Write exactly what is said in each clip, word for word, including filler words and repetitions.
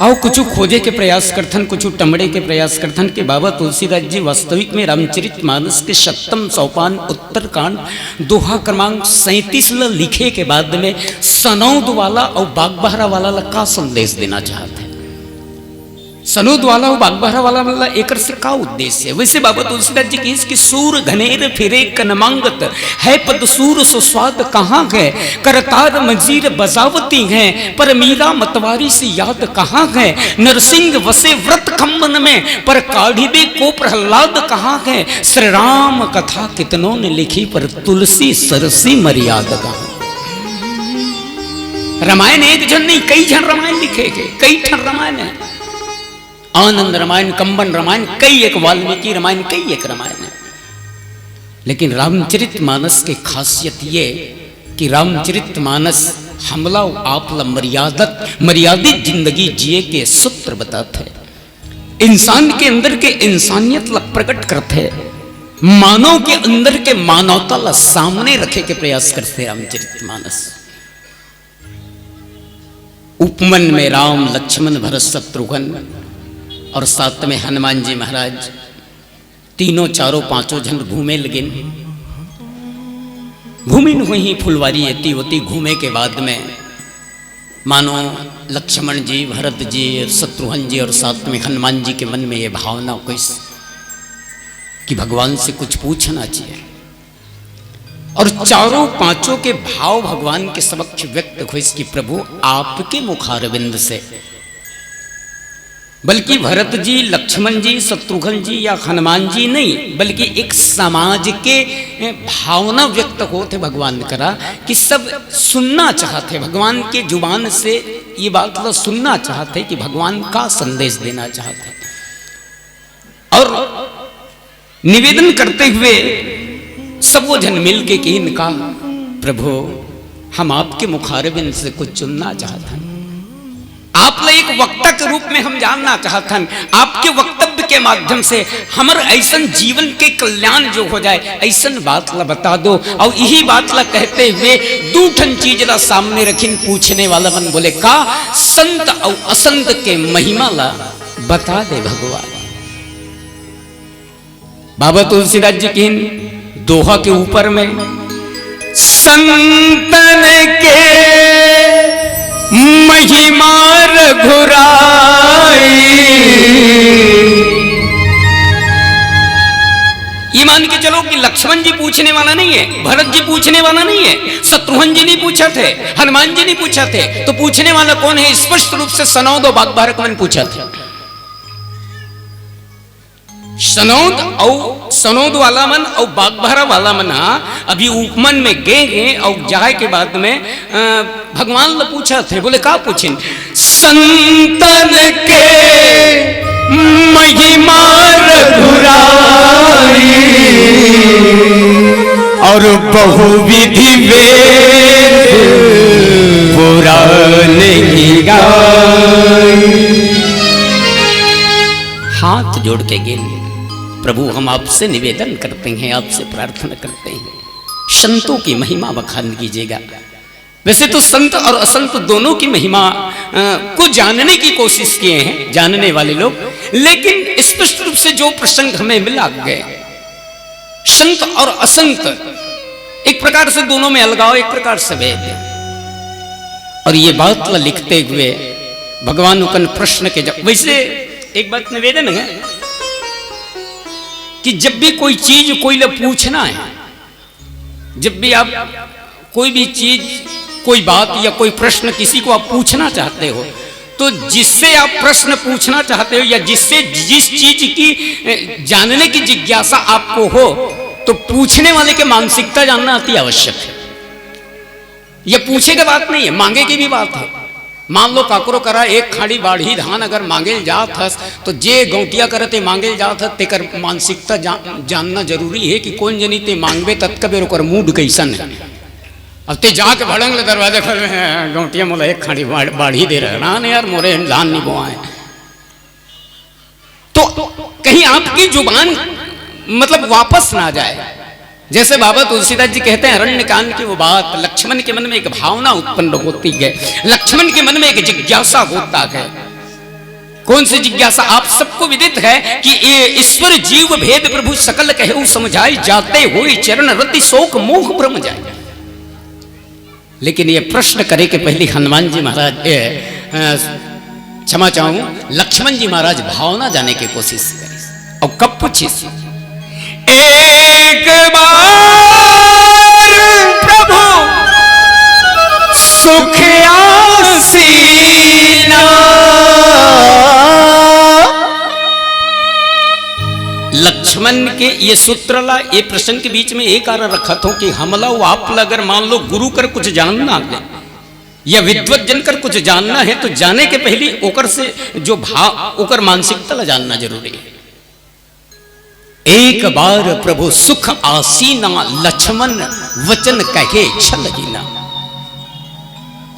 अउ कुछु खोजे के प्रयास करथन, कुछु टमड़े के प्रयास करथन कि बाबा तुलसीदास जी वास्तविक में रामचरित मानस के सत्तम सोपान उत्तरकांड दोहा क्रमांक सैंतीस ल लिखे के बाद में सनौद वाला अउ बागबहरा वाला ल का संदेश देना चाहत हे। सनौद वाला अउ बागबहरा वाला मन ला एकर से का उद्देश्य हे? वैसे बाबा तुलसीदास जी कहिस कि सूर घनेर फिरे कन मांगत, है पद सूर सो स्वाद कहाँ है? करतार मंजीर बजावती हैं, पर मीरा मतवारी से याद कहाँ है? नरसिंह वसे व्रत खम्बन में, पर काढ़िबे को प्रहलाद कहाँ है? श्री राम कथा कितनों ने लिखी, पर तुलसी सरसी मर्याद कहाँ? रामायण एक झन नहीं, कई झन रामायण लिखे के, कई ठन रामायण हे। आनंद रामायण, कंबन रामायण, कई एक वाल्मीकि रामायण, कई एक रामायण हे। लेकिन रामचरित मानस के खासियत ये कि रामचरित मानस हमला अउ आप ला मर्यादत, मर्यादित जिंदगी जिए के सूत्र बताथे। इंसान के अंदर के इंसानियत ला प्रकट करथे, मानव के अंदर के मानवता ला सामने रखे के प्रयास करथे रामचरित मानस। उपमन में राम, लक्ष्मण, भरत, शत्रुघ्न अउ साथ में हनुमान जी महाराज, तीनों चारों पांचों झन घूमे लगिन। घूमिन होही फुलवारी एती ओती, घूमे के बाद में मानो लक्ष्मण जी, भरत जी अउ शत्रुघ्न जी अउ साथ में हनुमान जी के मन में ये भावना होइस कि भगवान से कुछ पूछना चाहिए। अउ चारों पांचों के भाव भगवान के समक्ष व्यक्त होइस कि प्रभु, आपके मुखारविंद से, बल्कि भरत जी, लक्ष्मण जी, शत्रुघ्न जी या हनुमान जी नहीं, बल्कि एक समाज के, ए, भावना व्यक्त होत हे भगवान करा कि सब सुनना चाहत हे, भगवान के जुबान से ये बात ला सुनना चाहत हे कि भगवान का संदेश देना चाहत हे। अउ निवेदन करते हुए सब वो झन मिल के किहिन का, प्रभु, हम आपके मुखारविंद से कुछ सुनना चाहत हन, आप ला एक वक्ता के रूप में हम जानना चाहत हन, आपके वक्तव्य के माध्यम से हमर अइसन जीवन के कल्याण जो हो जाए, अइसन बात ला बता दो। अउ यही बात ला कहते हुए दू ठन चीज ला सामने रखिन पूछने वाला मन, बोले का, संत अउ असंत के महिमा ला बता दे भगवान। बाबा तुलसीदास जी किहिन दोहा के ऊपर में, संतन के महिमा रघुराई। ये मान के चलो कि लक्ष्मण जी पूछने वाला नहीं है, भरत जी पूछने वाला नहीं है, शत्रुघ्न जी नहीं पूछत हे, हनुमान जी नहीं पूछत हे, तो पूछने वाला कौन है? स्पष्ट रूप से सनौद अउ बागबहरा के मन पूछत हे। सनौद अउ सनौद वाला मन अउ बागबहरा वाला मन हा अभी उपमन में गे हे अउ जाए के बाद में, अ, भगवान ला पूछत हे, बोले का पूछिन? संतन के महिमा रघुराई, अउ बहुविधि वेद पुराण ही गाई। हाथ जोड़ के गिन, प्रभु, हम आपसे निवेदन करते हैं, आपसे प्रार्थना करते हैं, संतों की महिमा बखान कीजिएगा। वैसे तो संत और असंत दोनों की महिमा, अ, को जानने की कोशिश किए हैं जानने वाले लोग, लेकिन स्पष्ट रूप से जो प्रसंग हमें मिला गए, संत और असंत, एक प्रकार से दोनों में अलगाव, एक प्रकार से भेद। और ये बात ला लिखते हुए भगवान ओकन प्रश्न के जब, वैसे एक बात निवेदन है कि जब भी कोई चीज कोई ला पूछना है, जब भी आप कोई भी चीज, कोई बात या कोई प्रश्न किसी को आप पूछना चाहते हो, तो जिससे आप प्रश्न पूछना चाहते हो या जिससे, जिस चीज की, ए, जानने की जिज्ञासा आपको हो, तो पूछने वाले के मानसिकता जानना अति आवश्यक है। ये पूछे के बात नहीं है, मांगे की भी बात है। मान लो, काकरो करा एक खाड़ी बाढ़ी धान अगर मांगे ल जात हस, तो जे गौंटिया करा ते मांगे ल जात हस, तेकर मानसिकता जा-, जानना जरूरी है कि कोन जनी ते मांगबे, ततका बेर ओकर मूड कैसन है। अब ते जाके भड़ंग ले दरवाजा खोल में, "गौंटिया, मोला एक खाड़ी बाढ़-, बाढ़ी दे रहे ना, यार, मोरे धान नहीं बोआए।" तो कहीं आपकी जुबान, मतलब, वापस ना जाए। जैसे बाबा तुलसीदास जी कहते हैं, अरण्य कांड की वो बात, लक्ष्मण के मन में एक भावना उत्पन्न होती है, लक्ष्मण के मन में एक जिज्ञासा होता है। कौन सी जिज्ञासा? आप सबको विदित है कि ये ईश्वर जीव भेद प्रभु सकल कहेउ समझाए, जाते हुए चरण रति शोक मोह भ्रम जाए। लेकिन ये प्रश्न करे के पहले हनुमान जी महाराज, ए, अ, क्षमा चाहूं, लक्ष्मण जी महाराज भावना जाने की कोशिश करिस। और कब पूछिस? एक बार प्रभु सुख आसीना। लक्ष्मण के ये सूत्र ला, ये प्रसंग के बीच में एक कारण रखत हों कि हमला अउ आप ला अगर मान लो गुरु कर कुछ जानना है या विद्वत जन कर कुछ जानना है, तो जाने के पहले ओकर से जो भाव, ओकर मानसिकता ला जानना जरूरी है। एक बार प्रभु सुख आसीना, लक्ष्मण वचन कहे छल हीना।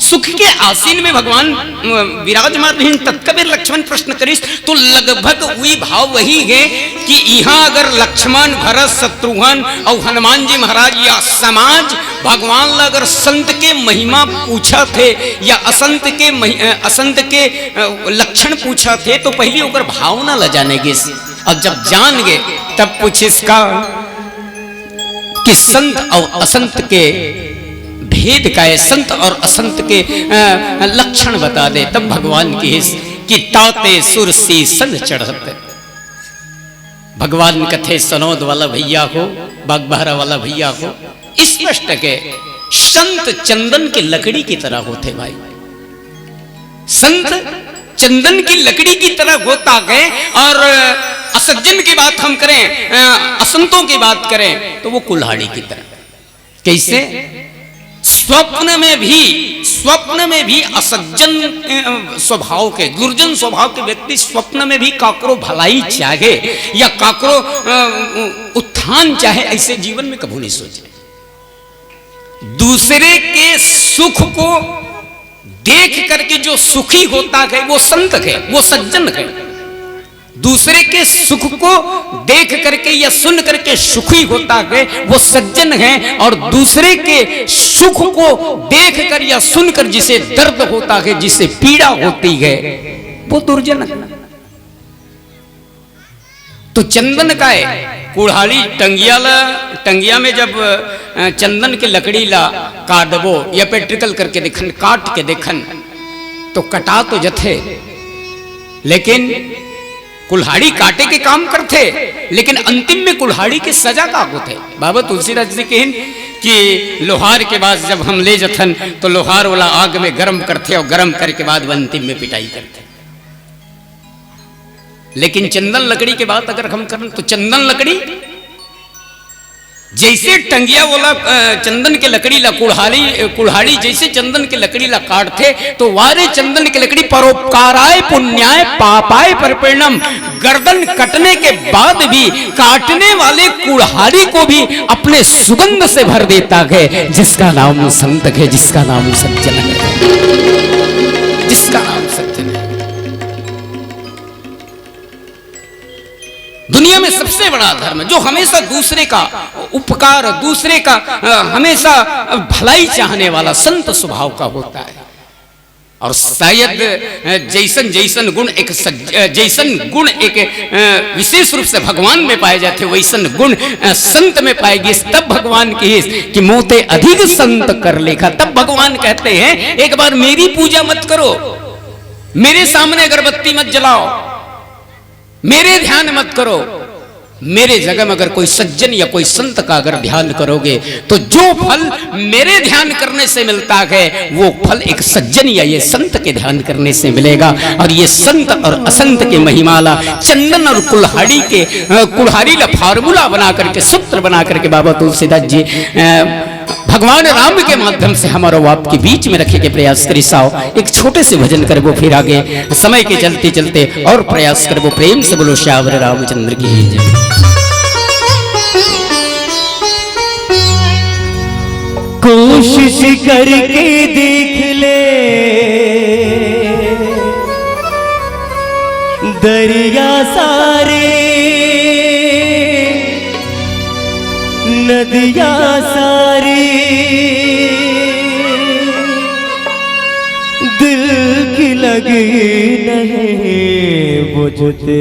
सुख के आसीन में भगवान, अ, विराजमान रहिन, ततका बेर लक्ष्मण प्रश्न करिस, तो लगभग वही भाव वही है कि इहां अगर लक्ष्मण, भरत, शत्रुघ्न अउ हनुमान जी महाराज या समाज भगवान ला अगर संत के महिमा पूछत हे या असंत के महि-, अ, असंत के, अ, लक्षण पूछत हे, तो पहली ओकर भावना ला जाने गिस। अब जब जान गे, तब पूछिस का कि संत अउ असंत के भेद का हे, संत अउ असंत के, अ, लक्षण बता दे। तब भगवान किहिस कि ताते सुरसीसन चढ़त। भगवान कथे सनौद वाला भैया हो, बागबहरा वाला भैया हो, स्पष्ट के संत चंदन के लकड़ी की तरह होथे भाई। संत चंदन की लकड़ी की तरह होता है। और असज्जन की बात हम करें, अ, असंतों की बात करें, तो वो कुल्हाड़ी की तरह। कैसे? स्वप्न में भी, स्वप्न में भी असज्जन, अ, स्वभाव के, दुर्जन स्वभाव के व्यक्ति स्वप्न में भी काकरो भलाई चाहे या काकरो, अ, उत्थान चाहे, ऐसे जीवन में कभू नहीं सोचे। दूसरे के सुख को देख करके जो सुखी होता है, वो संत है, वो सज्जन है। दूसरे के सुख को देख करके या सुन करके सुखी होता है, वो सज्जन है। और दूसरे के सुख को देख कर या सुनकर जिसे दर्द होता है, जिसे पीड़ा होती है, वो दुर्जन है। तो चंदन का हे, कुल्हाड़ी टंगिया ला, टंगिया में जब, अ, चंदन के लकड़ी ला काटबो या पेट्रिकल करके देखन, काट के देखन, तो कटा तो जथे, लेकिन कुल्हाड़ी काटे के काम करथे, लेकिन अंतिम में कुल्हाड़ी के सजा का होथे? बाबा तुलसीदास जी कहिन कि लोहार के पास जब हम ले जथन, तो लोहार वाला आग में गरम करथे और गरम करे के बाद वो अंतिम में पिटाई करथे। लेकिन चंदन लकड़ी के बात अगर हम करन, तो चंदन लकड़ी जैसे टंगिया वाला, अ, चंदन के लकड़ी ला कुल्हाड़ी, अ, कुल्हाड़ी जैसे चंदन के लकड़ी ला काटथे, तो वारे चंदन के लकड़ी परोपकाराय पुण्याय पापाय परपेणम, गर्दन कटने के बाद भी काटने वाले कुल्हाड़ी को भी अपने सुगंध से भर देता है, जिसका नाम संत है, जिसका नाम सज्जन है, जिसका नाम सज्जन है। दुनिया में सबसे बड़ा धर्म, जो हमेशा दूसरे का उपकार, दूसरे का, अ, हमेशा भलाई चाहने वाला संत स्वभाव का होता है। और शायद, अ, जैसन, जैसन गुण एक सज्ज-, अ, जैसन गुण एक, अ, विशेष रूप से भगवान में पाए जाते, वैसन गुण, अ, संत में पाएगी। तब भगवान किहिस कि मोते अधिक संत कर लेखा। तब भगवान कहते हैं, एक बार मेरी पूजा मत करो, मेरे सामने अगरबत्ती मत जलाओ, मेरे ध्यान मत करो, मेरे जगह में अगर कोई सज्जन या कोई संत का अगर ध्यान करोगे, तो जो फल मेरे ध्यान करने से मिलता है, वो फल एक सज्जन या ये संत के ध्यान करने से मिलेगा। और ये संत और असंत के महिमा ला चंदन और कुल्हाड़ी के, अ, कुल्हाड़ी ला formula बना करके, सूत्र बना करके बाबा तुलसीदास जी, अ, भगवान राम के माध्यम से हमारो आपके बीच में रखे के प्रयास करिस। आओ, एक छोटे से भजन करबो, फिर आगे समय के चलते चलते और प्रयास करबो। प्रेम से बोलो श्यावर रामचंद्र की जय। कोशिश करके देख ले दरिया सारे, नदिया सारी दिल की लगी नहीं। पुते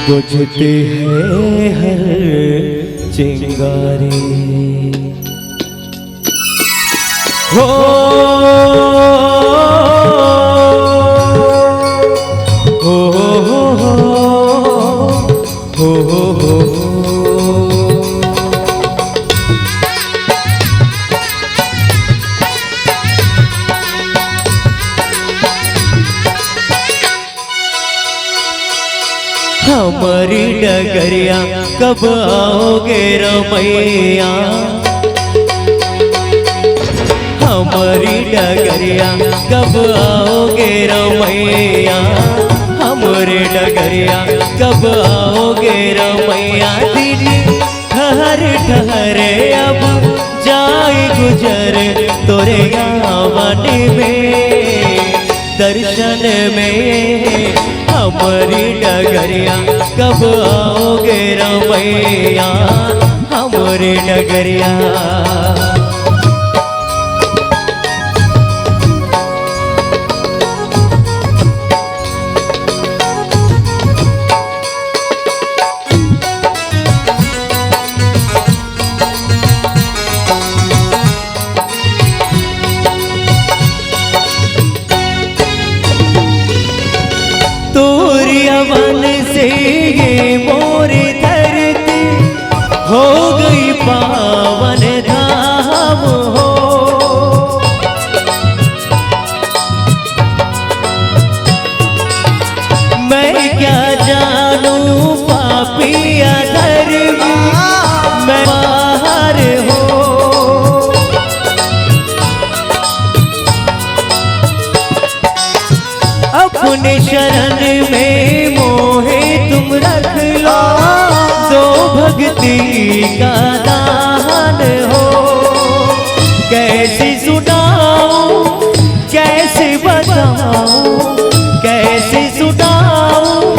बुझती है हर चिंगारी। हो, हो, हो, हो, हो, हो, हो। हमरी डगरिया कब आओगे रमैया? हमरी डगरिया कब आओगे रमैया? हमरे डगरिया कब आओगे रमैया? दिन ठहर ठहर अब जाए गुजर तोरे आवन में, दर्शन में। हमरी डगरिया कब आओगे रमैया? हमरी डगरिया। तोरी अवन से ये मोरी धरती हो गई पावन धाम हो। मैं क्या जानूं पापी अधर्मी, मैं बाहर हो। अपने शरण में मोहे तुम रख लो, दो भक्ति का दान हो। कैसे सुनाऊं, कैसे बताऊं, कैसे सुनाऊं,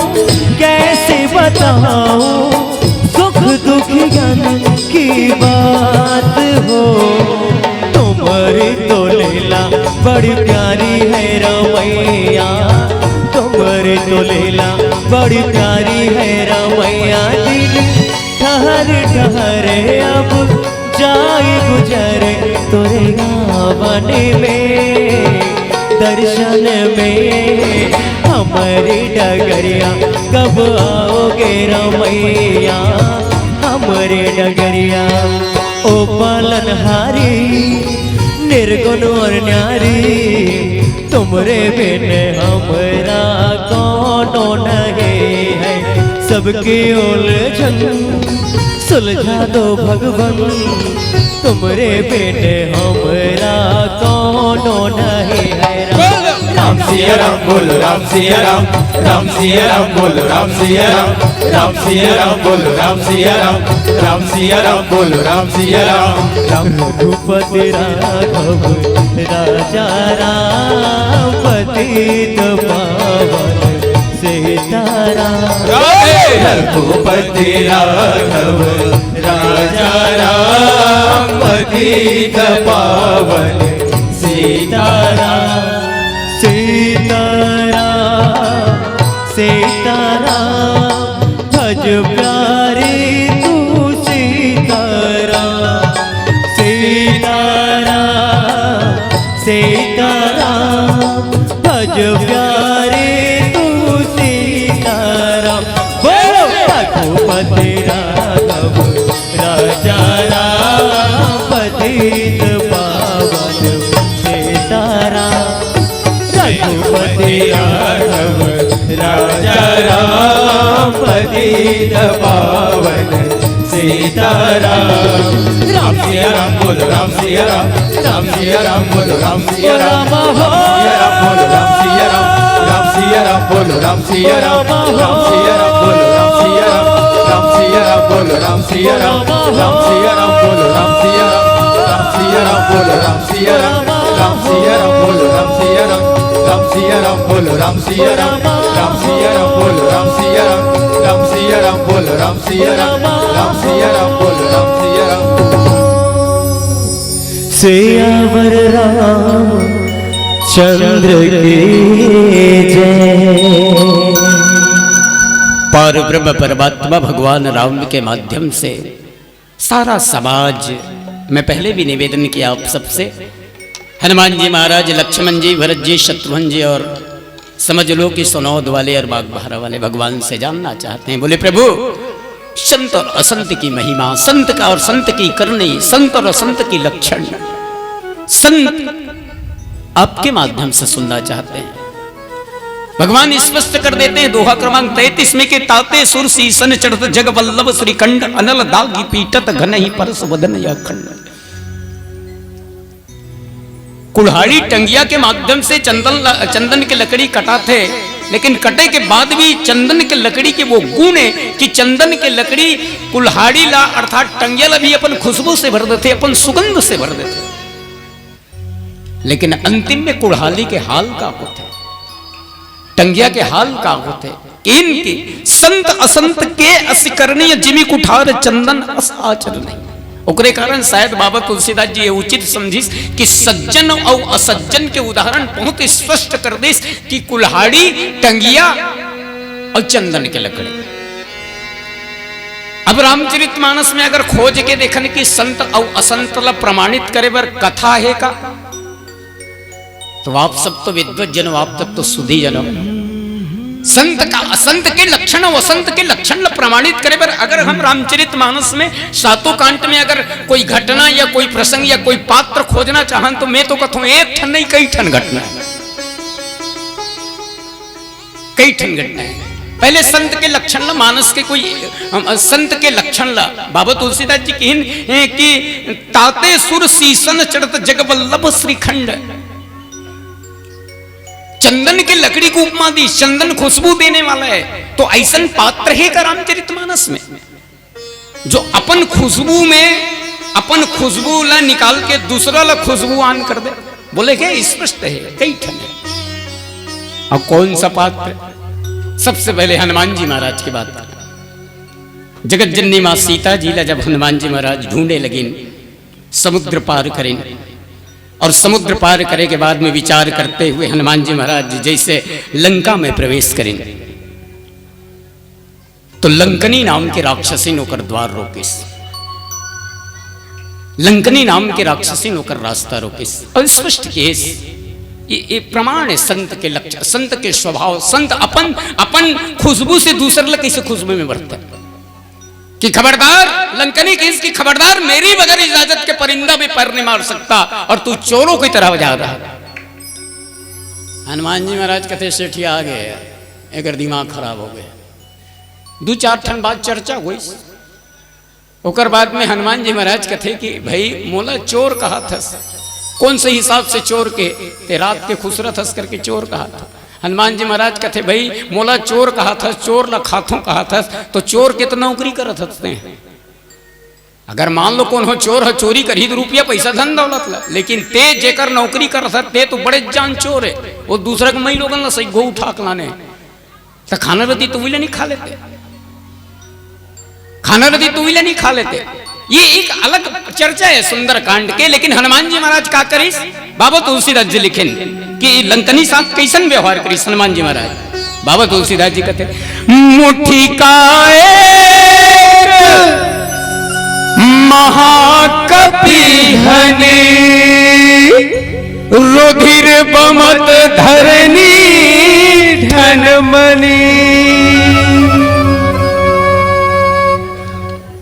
कैसे बताऊं, सुख दुख गम की बात हो। तुम्हारी तो लीला बड़ी प्यारी है रमैया, तुम्हारी तो लीला बड़ी प्यारी है रमैया। दिन ठहर ठहर अब जाए गुजर तोरे आवन में, दर्शन में। हमरी डगरिया कब आओगे रमैया? हमरी डगरिया ओ पालनहारी, निर्गुण और न्यारी, तुमरे बिन हमरा कोनो नहीं है। सबके उलझन सुलझा दो भगवन, तुमरे बिन हमरा कोनो नहीं है। राम राम सिया राम बोलो, राम सिया राम, राम सिया राम बोलो, राम सिया राम, राम सिया राम बोलो, राम सिया राम, राम सिया राम बोलो, राम सिया राम। राम रघुपति राघव राजा राम, पतित पावन सीताराम। रघुपति राघव राजा राम, पतित पावन सीताराम। सीताराम, सीताराम, भज प्यारे तू सीताराम। सीताराम, सीताराम, भज प्यारे तू सीताराम। बोलो रघुपति राघव राजा राम, पतित पावन सीताराम। रघुपति राघव राजा राम, पतित पावन सीताराम। राम सिया राम बोलो, राम सिया राम, राम सिया राम बोलो, राम सिया राम, राम सिया राम बोलो, राम सिया राम, राम सिया राम बोलो, राम सिया राम, राम सिया राम बोलो, राम सिया राम, राम सिया राम बोलो, राम सिया राम, राम सिया राम बोलो, राम सिया राम, राम सिया राम बोलो, राम सिया राम, राम सिया राम बोलो, राम सिया राम, राम सिया राम बोलो, राम सिया राम, राम सिया राम बोलो, राम सिया राम, राम सिया राम बोलो, राम सिया राम, राम सिया राम बोलो, राम सिया राम। सियावर राम चंद्र की जय। पार ब्रह्म परमात्मा भगवान राम के माध्यम से सारा समाज, मैं पहले भी निवेदन किया आप सबसे, हनुमान जी महाराज, लक्ष्मण जी, भरत जी, शत्रुघ्न जी और समझ लो कि सनौद वाले और बागबाहरा वाले भगवान से जानना चाहते हैं। बोले, प्रभु, संत और असंत की महिमा, संत का और संत की करनी, संत और असंत की लक्षण, संत आपके माध्यम से सुनना चाहते हैं। भगवान स्पष्ट कर देते हैं, दोहा क्रमांक तैंतीस में, कि ताते सुर सीसन चढ़त जग वल्लभ श्रीखंड, अनल दागी पीटत घनहि परस वदन अखंड। कुल्हाड़ी टंगिया के माध्यम से चंदन ल-, चंदन के लकड़ी कटाथे, लेकिन कटे के बाद भी चंदन के लकड़ी के वो गुण है कि चंदन के लकड़ी कुल्हाड़ी ला अर्थात टंगिया ला भी अपन खुशबू से भर देथे, अपन सुगंध से भर देथे। लेकिन अंतिम में कुल्हाड़ी के हाल का होथे, टंगिया के हाल का होथे? किन की संत असंत के अस करनी, जिमि कुठार चंदन अस आचर नहीं। ओकरे कारण शायद बाबा तुलसीदास जी ये उचित समझिस कि सज्जन और असज्जन के उदाहरण बहुत स्पष्ट कर दिस कि कुल्हाड़ी, टंगिया और चंदन के लकड़ी। अब रामचरित मानस में अगर खोज के देखन कि संत और असंत ला प्रमाणित करे बर कथा है का, तो आप सब तो विद्वत जन हो, आप तक तो सुधी जन हो। संत का, असंत के लक्षण और असंत के लक्षण ला प्रमाणित करे बर अगर हम रामचरित मानस में सातों कांड में अगर कोई घटना या कोई प्रसंग या कोई पात्र खोजना चाहन, तो मैं तो कथों एक ठन नहीं, कई ठन घटना है, कई ठन घटना है। पहले संत के लक्षण ला, मानस के कोई, हम, संत के लक्षण ला, बाबा तुलसीदास जी किहिन, ए, कि ताते सुर सीसन चढ़त जग वल्लभ श्रीखंड। चंदन के लकड़ी को उपमा दी, चंदन खुशबू देने वाला है, तो ऐसन पात्र है का रामचरित मानस में जो अपन खुशबू में, अपन खुशबू ला निकाल के दूसरा ला खुशबू आन कर दे? बोले क्या, स्पष्ट है, कई ठन है। और कौन सा पात्र? सबसे पहले हनुमान जी महाराज की बात करें। जगत जननी माँ सीता जी ला जब हनुमान जी महाराज ढूंढे लगिन, समुद्र पार करें, और समुद्र पार करे के बाद में विचार करते हुए हनुमान जी महाराज जैसे लंका में प्रवेश करें, तो लंकनी नाम के राक्षसिन ओकर द्वार रोकिस, लंकनी नाम के राक्षसिन ओकर रास्ता रोकिस। और स्पष्ट केस, ये, ये प्रमाण है संत के लक्षण, संत के स्वभाव। संत अपन, अपन खुशबू से दूसर ला कैसे खुशबू में बढ़ता है कि खबरदार, लंकनी किहिस कि खबरदार, मेरी बगैर इजाजत के परिंदा भी पर नहीं मार सकता और तू चोरों की तरह जा रहा है। हनुमान जी महाराज कथे, सेठिया आ गए, एकर दिमाग खराब हो गया। दू चार ठन बात चर्चा होइस। ओकर बाद में हनुमान जी महाराज कथे कि भाई, मोला चोर कहा थस, कौन से हिसाब से चोर के, ते रात के खुसरत हस करके चोर कहा था। हनुमान जी महाराज कथे, भाई, मोला चोर कहा थस, चोर ला खाथों कहा थस, तो चोर के तो नौकरी करत हस ते। अगर मान लो कोनो चोर ह चोरी करही तो रुपया पैसा धन दौलत ला, लेकिन ते जेकर नौकरी करत हस, ते तो बड़े जान चोर है। वो दूसरा के मई लोगन ला सही गो उठा के लाने। तो खाना रती तो उइला नहीं खा लेते, खाना रती तो उइला नहीं खा लेते। ये एक अलग चर्चा है सुंदरकांड के। लेकिन हनुमान जी महाराज का करिस? बाबा तुलसीदास जी लिखिन कि लंकनी साथ कैसन व्यवहार करिस हनुमान जी महाराज। बाबा तुलसीदास जी कथे, मुठिका एक महाकपि हनि, रुधिर बमत धरनी ढन मनि।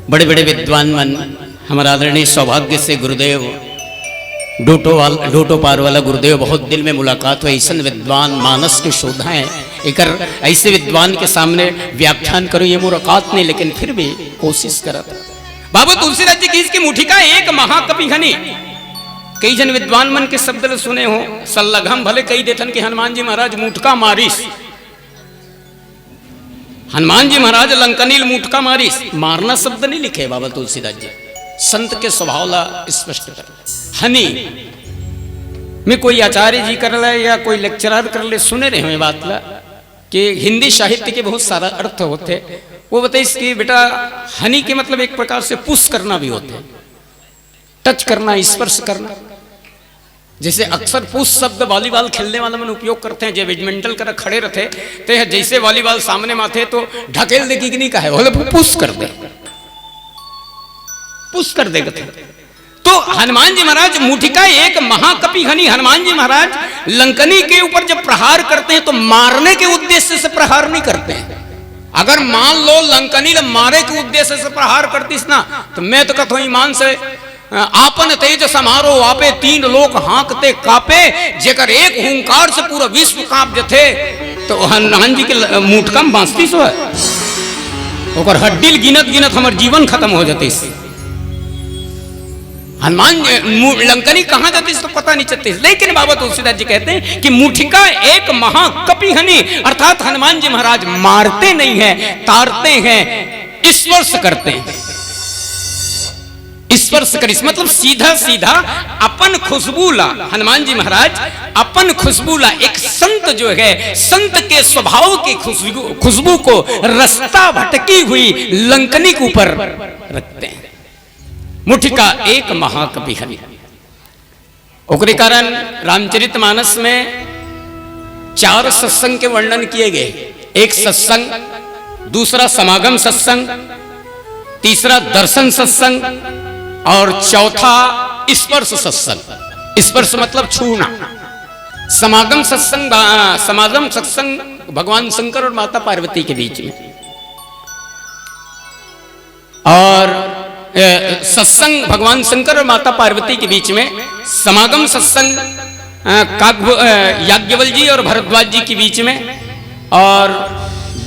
बड़े बड़े विद्वान मन, हमारा आदरणीय सौभाग्य से गुरुदेव डोटो वाल-, डोटो पार वाला गुरुदेव, बहुत दिन में मुलाकात हुई। ऐसन विद्वान मानस के शोधा है, एकर ऐसे विद्वान के सामने व्याख्यान करो, ये मोर औकात नहीं, लेकिन फिर भी कोशिश करत। बाबू तुलसीदास जी किहिस कि मुठिका एक महाकपि हनि। कई जन विद्वान मन के शब्द ल सुने हो, सल्लघम भले कई देथन कि हनुमान जी महाराज मुठका मारिस। हनुमान जी महाराज लंकनी ल मुठका मारिस, मारना शब्द नहीं लिखे बाबा तुलसीदास जी। संत के स्वभाव ला स्पष्ट कर। हनि में कोई आचार्य जी कर ले या कोई लेक्चरर कर ले, सुने रहे हो ये बात ला कि हिंदी साहित्य के बहुत सारा अर्थ होते। वो बताइस कि बेटा, हनि के मतलब एक प्रकार से पुश करना भी होते, टच करना, स्पर्श करना। जैसे अक्सर पुश शब्द वॉलीबॉल खेलने वाला मन उपयोग करते हैं, जे बैडमिंटन कर खड़े रहते, ते ह जैसे वॉलीबॉल सामने माथे तो ढकेल देगी कि नहीं कहे, बोले पुश कर दे, पुश कर दे कथे। तो हनुमान जी महाराज मुठिका एक महाकपि हनी, हनुमान जी महाराज लंकनी के ऊपर जब प्रहार करते हैं तो मारने के उद्देश्य से प्रहार नहीं करते हैं। अगर मान लो लंकनी ल मारे के उद्देश्य से प्रहार करतीस ना, तो मैं तो कथों ईमान से, अ, आपन तेज समारो आपे, तीन लोक हाँकते कापे, जेकर एक हुंकार से पूरा विश्व कांप जथे, तो हनुमान जी के ल-, मुठका म बांचतीस हो, ओकर हड्डी ल गिनत गिनत हमर जीवन खत्म हो जतीस। हनुमान जी, मु-, लंकनी कहाँ जातीस तो पता नहीं चलतीस, लेकिन बाबा तुलसीदास जी कहते हैं कि मुठिका एक महाकपि हनी, अर्थात हनुमान जी महाराज मारते नहीं हैं, तारते हैं, स्पर्श करते हैं। स्पर्श करिस मतलब सीधा सीधा अपन खुशबू ला, हनुमान जी महाराज अपन खुशबू ला, एक संत जो है, संत के स्वभाव की खुशबू, खुशबू को रास्ता भटकी हुई लंकनी के ऊपर रखते हैं। मुठिका एक महाकपि हनी। ओकरे कारण रामचरितमानस में चार सत्संग के वर्णन किए गए। एक सत्संग, दूसरा समागम सत्संग, तीसरा दर्शन सत्संग और चौथा स्पर्श सत्संग। स्पर्श मतलब छूना। समागम सत्संग, समागम सत्संग भगवान शंकर और माता पार्वती के बीच में, और, अ, सत्संग भगवान शंकर और माता पार्वती के बीच में, समागम सत्संग, अ, काग्भ-, अ, याज्ञवल्क्य जी और भरद्वाज जी के बीच में, और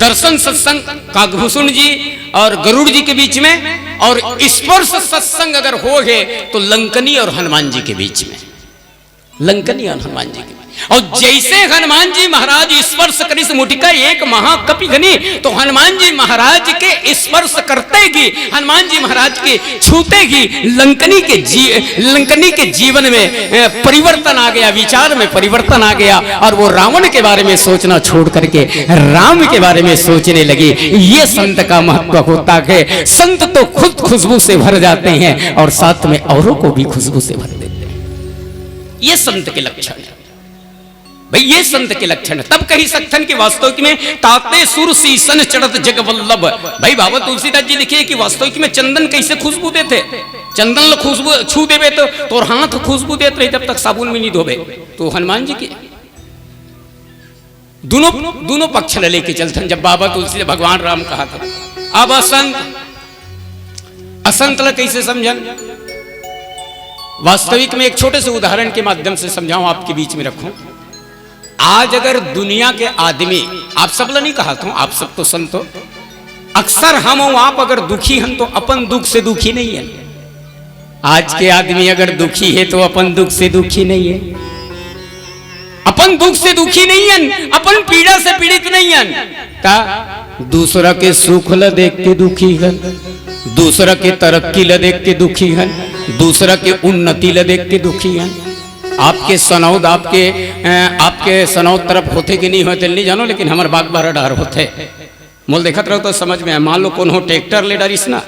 दर्शन सत्संग काकभूषण जी और गरुड़ जी के बीच में, और स्पर्श सत्संग अगर हो है तो लंकनी और हनुमान जी के बीच में, लंकनी और हनुमान जी के। और जैसे हनुमान जी महाराज स्पर्श करिस मुठिका एक महाकपि हनी, तो हनुमान जी महाराज के स्पर्श करते ही, हनुमान जी महाराज के छूते ही लंकनी के जी-, लंकनी के जीवन में, अ, परिवर्तन आ गया, विचार में परिवर्तन आ गया, और वो रावण के बारे में सोचना छोड़ करके राम के बारे में सोचने लगी। ये संत का महत्व होता है। संत तो खुद खुशबू से भर जाते हैं और साथ में औरों को भी खुशबू से भर देते हैं। ये संत के लक्षण है भाई, ये संत के लक्षण है। तब कही सकथन कि वास्तविक में ताते सुर सीसन चढ़त जग वल्लभ। भाई, बाबा तुलसीदास जी लिखे कि वास्तविक में चंदन कैसे खुशबू देथे। चंदन ल खुशबू छू देबे तो तोर हाथ खुशबू देत रही, जब तक साबुन में नहीं धोबे। तो हनुमान जी के दोनों, दोनों पक्ष ल लेके चलथन। जब बाबा तुलसी भगवान राम कहा था, अब असंत, असंत ल कैसे समझन? वास्तविक में एक छोटे से उदाहरण के माध्यम से समझाऊं, आपके बीच में रखूं। आज अगर दुनिया के आदमी, आप सब ल नहीं कहा था, आप सब तो संत हो, अक्सर हम और आप अगर दुखी हन तो अपन दुख से दुखी नहीं है। आज के आदमी अगर दुखी है तो अपन दुख से दुखी नहीं है, अपन दुख से दुखी नहीं हन, अपन पीड़ा से पीड़ित नहीं हन। का दूसरा के सुख ल देख के दुखी हन, दूसरा के तरक्की ल देख के दुखी हन, दूसरा के उन्नति ल देख के दुखी हन। आपके सनौद, आपके, अ, आपके सनौद तरफ होथे कि नहीं होथे, नहीं जानो, लेकिन हमर बागबारा डहर होथे। मोल देखत रहो तो समझ में आए। मान लो कोनो ट्रैक्टर ले डारिस ना,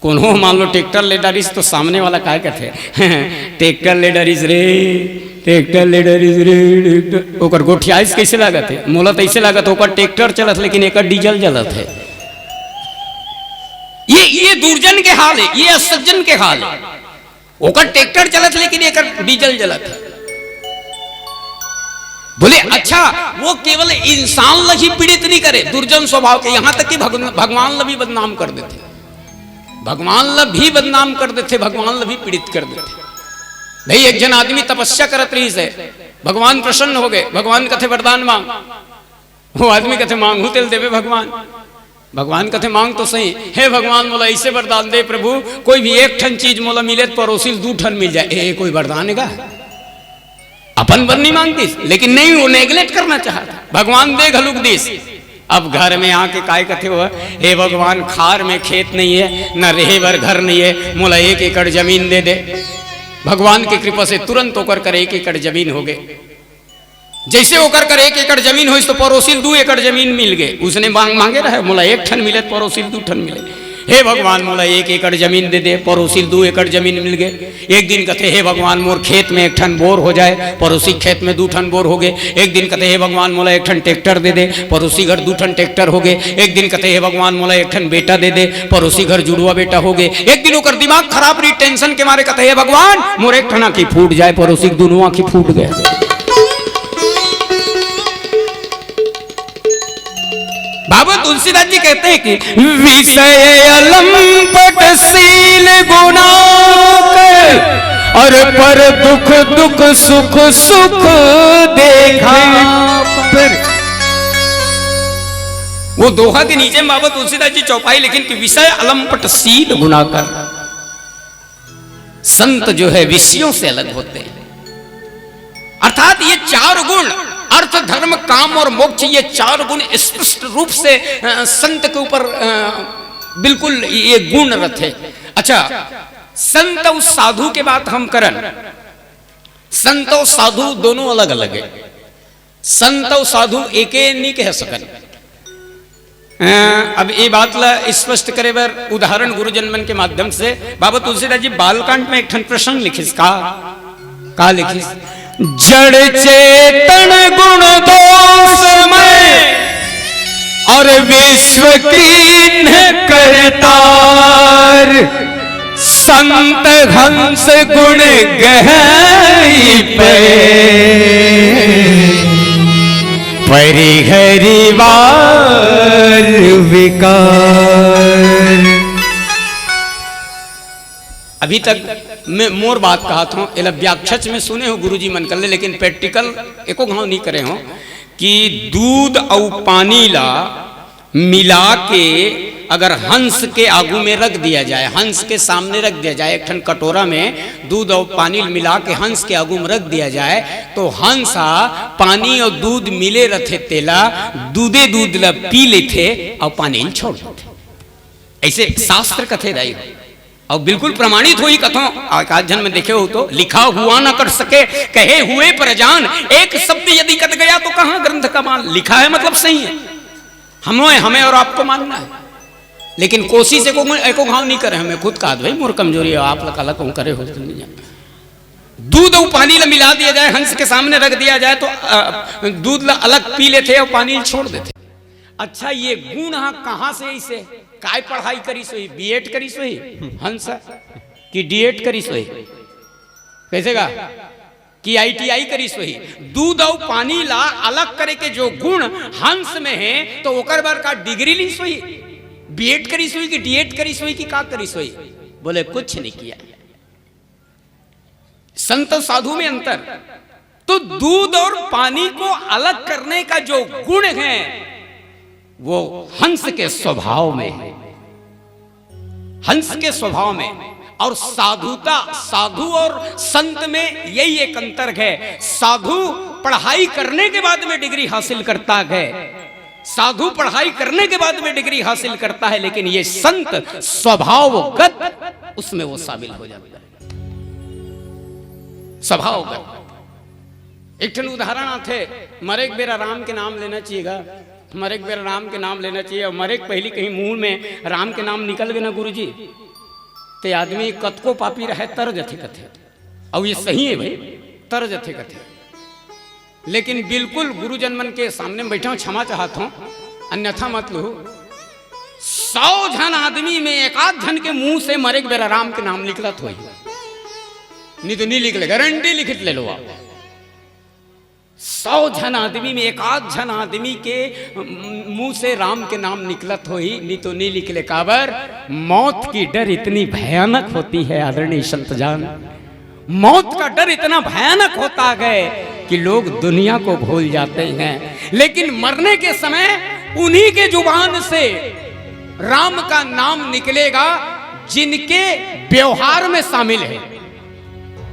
कोनो मान लो ट्रैक्टर ले डारिस तो सामने वाला काय कथे? ट्रैक्टर ले डारिस रे, ट्रैक्टर ले डारिस रे, ट्रैक्टर। ओकर गोठियाइस कैसे लागत है? मोला तो ऐसे लागत है, ओकर ट्रैक्टर चलत, लेकिन एकर डीजल जलत है। ये, ये दुर्जन के हाल है, ये असज्जन के हाल है। ओकर ट्रैक्टर चलत, लेकिन एकर डीजल जलत है। बोले, अच्छा, वो केवल इंसान ल ही पीड़ित नहीं करे, दुर्जन स्वभाव के, यहां तक कि भगन-, भगवान ल भी बदनाम कर देथे, भगवान ल भी बदनाम कर देथे, भगवान ल भी पीड़ित कर देथे। भाई, एक जन आदमी तपस्या करत रहिस हे, भगवान प्रसन्न हो गए, भगवान कथे, "वरदान मांग।" वो आदमी कथे, "मांगहूं तेला देबे भगवान।" भगवान कथे, "मांग तो सही।" "हे भगवान, मोला ऐसे वरदान दे प्रभु, कोई भी एक ठन चीज मोला मिले त परोसी ल दू ठन मिल जाए।" ए, कोई वरदान हे का? अपन बर नहीं मांगतीस, लेकिन नहीं, वो नेगलेक्ट करना चाहत हे। भगवान दे घलुक दिस। अब घर में आके काय कथे हो, "हे भगवान, खार में खेत नहीं है, न रहे बर घर नहीं है, मोला एक एकड़ जमीन दे दे।" भगवान की कृपा से तुरंत ओकर कर एक एकड़ जमीन हो गए। जैसे ओकर कर एक एकड़ जमीन होइस तो परोसी ल दू एकड़ जमीन मिल गए। उसने मांग, मांगे रहे, "मोला एक ठन मिले त परोसी ल दू ठन मिले।" हे भगवान, मोला एक एकड़ जमीन दे दे, पड़ोसी ल दू एकड़ जमीन मिल गे। एक दिन कथे, हे भगवान, मोर खेत में एक ठन बोर हो जाए, पड़ोसी खेत में दू ठन बोर हो गे। एक दिन कथे, हे भगवान, मोला एक ठन ट्रैक्टर दे दे, पड़ोसी घर दू ठन ट्रैक्टर हो गे। एक दिन कथे, हे भगवान, मोला एक ठन बेटा दे दे, पड़ोसी घर जुड़वा बेटा हो गे। एक दिन ओकर दिमाग खराब रही, टेंशन के मारे कथे, हे भगवान, मोर एक ठन आँखी फूट जाए, पड़ोसी के दुनों आँखी फूट गए। बाबा तुलसीदास जी कहते हैं कि विषय अलंपट शील गुणा कर, और पर दुख दुख सुख सुख देखा। फिर वो दोहा के नीचे में बाबा तुलसीदास जी चौपाई लिखिन कि विषय अलंपट शील गुणा कर। संत जो है विषयों से अलग होते हैं, अर्थात ये चार गुण, अर्थ, धर्म, काम और मोक्ष, ये चार गुण स्पष्ट रूप से, अ, संत के ऊपर, अ, बिल्कुल ये गुण रथे। अच्छा, संत अउ साधु के बात हम करन, संत अउ साधु दोनों अलग अलग है। संत अउ साधु एके नी कह सकन। अ, अब ये बात ला स्पष्ट करे बर उदाहरण गुरुजन मन के माध्यम से बाबा तुलसीदास जी बालकांड में एक ठन प्रसंग लिखिस का, का लिखिस? जड़ चेतन गुण दोष में और विश्व कीन्ह करतार। संत हंस गुण गहई पे, परिहरि वार विकार। अभी तक मैं मोर बात कहत हूँ, एला व्याख्याच में सुने हो गुरुजी मन कर ले, लेकिन practical एको घाव नहीं करे हो कि दूध अउ पानी ला मिला के अगर हंस के आगू में रख दिया जाए, हंस के सामने रख दिया जाए, एक ठन कटोरा में दूध और पानी मिला के हंस के आगू में रख दिया जाए, तो हंस हा पानी और दूध मिले रथे तेला, दूधे दूध ला पी लेथे और पानी ल छोड़ देथे। ऐसे शास्त्र कथे दाई हो, और बिल्कुल प्रमाणित होही कथों। एकाध झन में देखे हो तो लिखा हुआ न कर सके, कहे हुए पर जान, एक शब्द यदि कट गया तो कहाँ ग्रंथ का मान। लिखा है मतलब सही है, हमें, हमें और आपको मानना है, लेकिन कोशिश एको, एको घाव नहीं करे। हमें खुद कहा भाई मोर कमजोरी है, आप लका लक करे हो तो नहीं जाना। दूध और पानी ला मिला दिया जाए, हंस के सामने रख दिया जाए तो, अ, दूध ला अलग पी लेथे और पानी छोड़ देथे। अच्छा, ये गुण हा कहाँ से, इसे काय पढ़ाई करिस होही? बीएड करिस होही हंस कि डीएड करिस होही? कैसे का कि आईटीआई करिस होही? दूध और पानी ला अलग करे के जो गुण हंस में है, तो ओकर बर का डिग्री लिस होही? बीएड करिस होही कि डीएड करिस होही कि का करिस होही? बोले कुछ नहीं किया। संत साधु में अंतर। तो दूध और पानी को अलग करने का जो गुण है, वो हंस के स्वभाव में है, हंस के स्वभाव में। और साधुता, साधु और संत में यही एक अंतर है। साधु पढ़ाई करने के बाद में डिग्री हासिल करता है, साधु पढ़ाई करने के बाद में डिग्री हासिल करता है, लेकिन ये संत स्वभावगत उसमें वो शामिल हो जाता है, स्वभावगत। एक ठन उदाहरण आथे, मरे के बेरा राम के नाम लेना चाहिए गा, मरे के बेरा राम के नाम लेना चाहिए। और मरे के पहली कहीं मुंह में राम के नाम निकल गए ना गुरुजी, ते आदमी कतको पापी रहे तर जथे कथे। और ये सही है भाई, तर जथे कथे। लेकिन बिल्कुल गुरुजन मन के सामने में बैठा हूँ, क्षमा चाहत हूँ, अन्यथा मत लू। सौ झन आदमी में एक आध झन के मुंह से मरे के बेरा राम के नाम निकलत होही, नहीं तो नहीं निकले, गारंटी लिखित ले लो आप। सौ झन आदमी में एक आध झन आदमी के मुंह से राम के नाम निकलत होही, नहीं तो नहीं निकले। काबर? मौत की डर इतनी भयानक होती है आदरणीय संत जान, मौत का डर इतना भयानक होता है कि लोग दुनिया को भूल जाते हैं, लेकिन मरने के समय उन्हीं के जुबान से राम का नाम निकलेगा जिनके व्यवहार में शामिल है।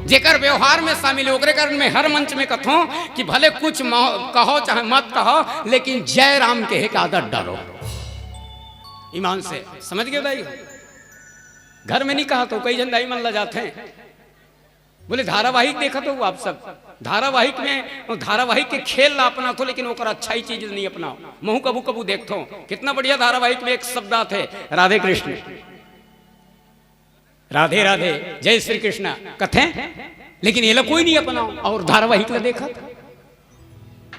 जेकर व्यवहार में शामिल है, ओकरे कारण मैं हर मंच में कथों कि भले कुछ महो-, कहो चाहे मत कहो, लेकिन जय राम कहे के आदत डालो। ईमान से, समझ गए दाई? घर में नहीं कहा तो कई झन दाई मन ला जाते हैं, बोले धारावाहिक देखत हो आप सब, धारावाहिक में, धारावाहिक के खेल ला अपनाथो, लेकिन ओकर अच्छाई चीज नहीं अपनाओ। महू कभू कभू देखथो, कितना बढ़िया धारावाहिक में एक शब्द आथे, राधे कृष्ण, राधे राधे, जय श्री कृष्णा कथे, लेकिन ये ला कोई नहीं अपनाओ और धारावाहिक ला देखत।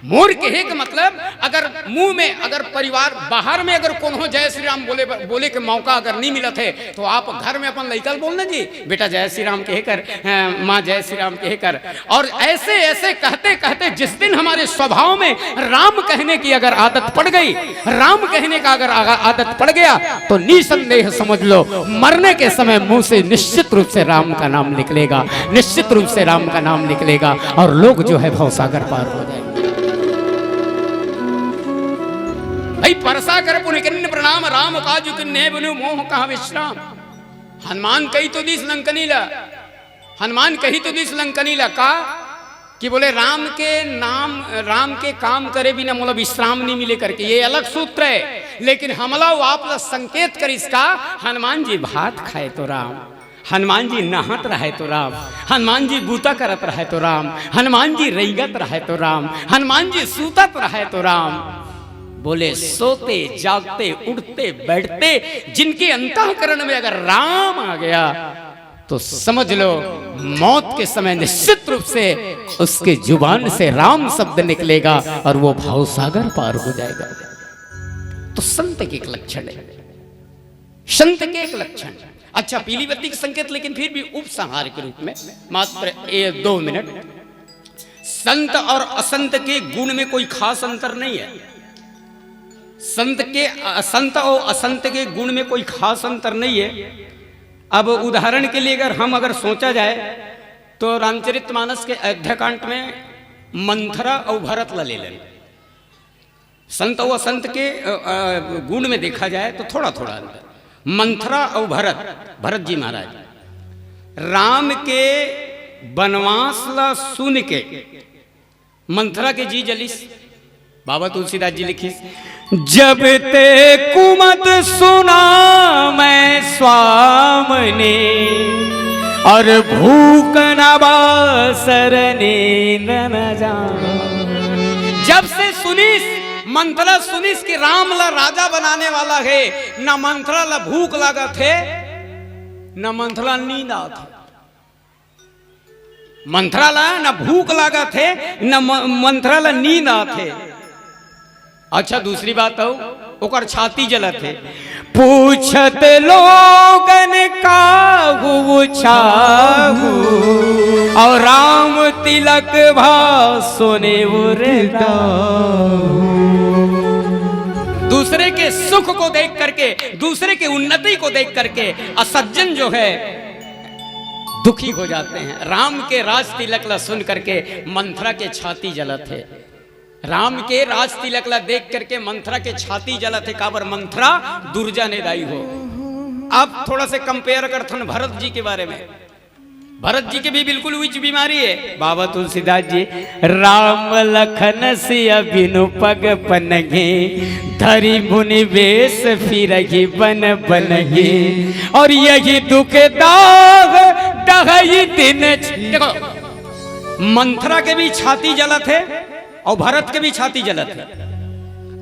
मोर कहे के मतलब, अगर मुंह में, अगर परिवार बाहर में अगर कोनो जय श्री राम बोले, बोले के मौका अगर नहीं मिलत है, तो आप घर में अपन लइका ल बोलना जी, "बेटा जय श्री राम कहे कर, अ, माँ जय श्री राम कहे कर।" और ऐसे ऐसे कहते कहते जिस दिन हमारे स्वभाव में राम कहने की अगर आदत पड़ गई, राम कहने का अगर आ-, आदत पड़ गया, तो निसंदेह समझ लो, मरने के समय मुंह से निश्चित रूप से राम का नाम निकलेगा, निश्चित रूप से राम का नाम निकलेगा और लोग जो है भवसागर पार हो जाएंगे। भाई, परसा कर पुनि करिन प्रणाम, राम काज कीन्हे बिनु मोहि कहां विश्राम। हनुमान कहि तो दिस लंकनी ला, हनुमान कहि तो दिस लंकनी ला का, कि बोले, "राम के नाम, राम के काम करे बिना मोला विश्राम नहीं मिले" करके, ये अलग सूत्र है। लेकिन हमला वो आप ला संकेत करिस का, हनुमान जी भात खाए तो राम, हनुमान जी नहात रहे तो राम, हनुमान जी बूता करत रहे तो राम, हनुमान जी रेंगत रहे तो राम, हनुमान जी सूतत रहे तो राम। बोले, सोते जागते उठते बैठते जिनके अंतःकरण में अगर राम आ गया, तो समझ लो, मौत के समय निश्चित रूप से उसके जुबान से राम शब्द निकलेगा और वो भवसागर पार हो जाएगा। तो संत के एक लक्षण है, संत के एक लक्षण। अच्छा, पीली बत्ती के संकेत, लेकिन फिर भी उपसंहार के रूप में मात्र ए, दो मिनट। संत और असंत के गुण में कोई खास अंतर नहीं है। संत के, अ, संत और असंत के गुण में कोई खास अंतर नहीं है। अब उदाहरण के लिए अगर हम, अगर सोचा जाए, तो रामचरितमानस के अयोध्याकांड में मंथरा और भरत ला ले लें। संत और असंत के, अ, अ, गुण में देखा जाए तो थोड़ा थोड़ा अंतर। मंथरा और भरत, भरत जी महाराज, राम के बनवास ला सुन के मंथरा के जी जलिस। बाबा तुलसीदास जी लिखिस, "जब ते कुमत सुना मैं स्वामिनी, और भूख न बासर नींद न जान।" जब से सुनिस, मंथरा सुनिस कि राम ला राजा बनाने वाला है, ना मंथरा ला भूख लागत है, ना मंथरा नींद आत है। मंथरा ला ना भूख लागत हे, ना म-, मंथरा ला नींद आत हे। अच्छा, दूसरी बात हो, ओकर छाती जलत हे। पूछत लोगन काहू छाहू, और राम तिलक भा सोने उरताहू। दूसरे के सुख को देख करके, दूसरे के उन्नति को देख करके असज्जन जो है दुखी हो जाते हैं। राम के राज तिलक ला सुन करके मंथरा के छाती जलत हे। राम के राज तिलक ला देख करके मंथरा के छाती जलत हे। काबर? मंथरा दुर्जन हे दाई हो। अब थोड़ा से कंपेयर करथन भरत जी के बारे में। भरत जी के भी बिल्कुल उच्च बीमारी हे। बाबा तुलसीदास जी, "राम लखन सिय बिनु पग पनगे, धरि मुनि वेश फिरहि बन बनगे, और यही दुख दाह दहई दिन छ-।" देखो, मंथरा के भी छाती जलत हे और भरत के भी छाती जलत हे।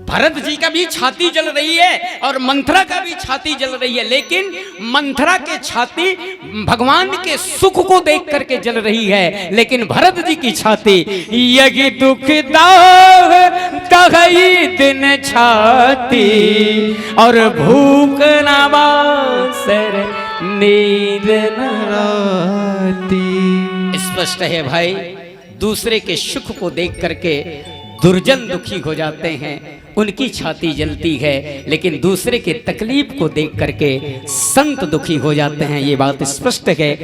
भरत जी का भी छाती जल रही है और मंथरा का भी छाती जल रही है, लेकिन मंथरा के छाती भगवान के सुख को देख करके जल रही है, लेकिन भरत जी की छाती, "यही दुख दाह दहई दिन छाती, और भूख न बासर नींद न राती।" स्पष्ट है भाई, दूसरे के सुख को देख करके दुर्जन दुखी हो जाते हैं, उनकी छाती जलती है, लेकिन दूसरे के तकलीफ को देख करके संत दुखी हो जाते हैं। ये बात स्पष्ट है।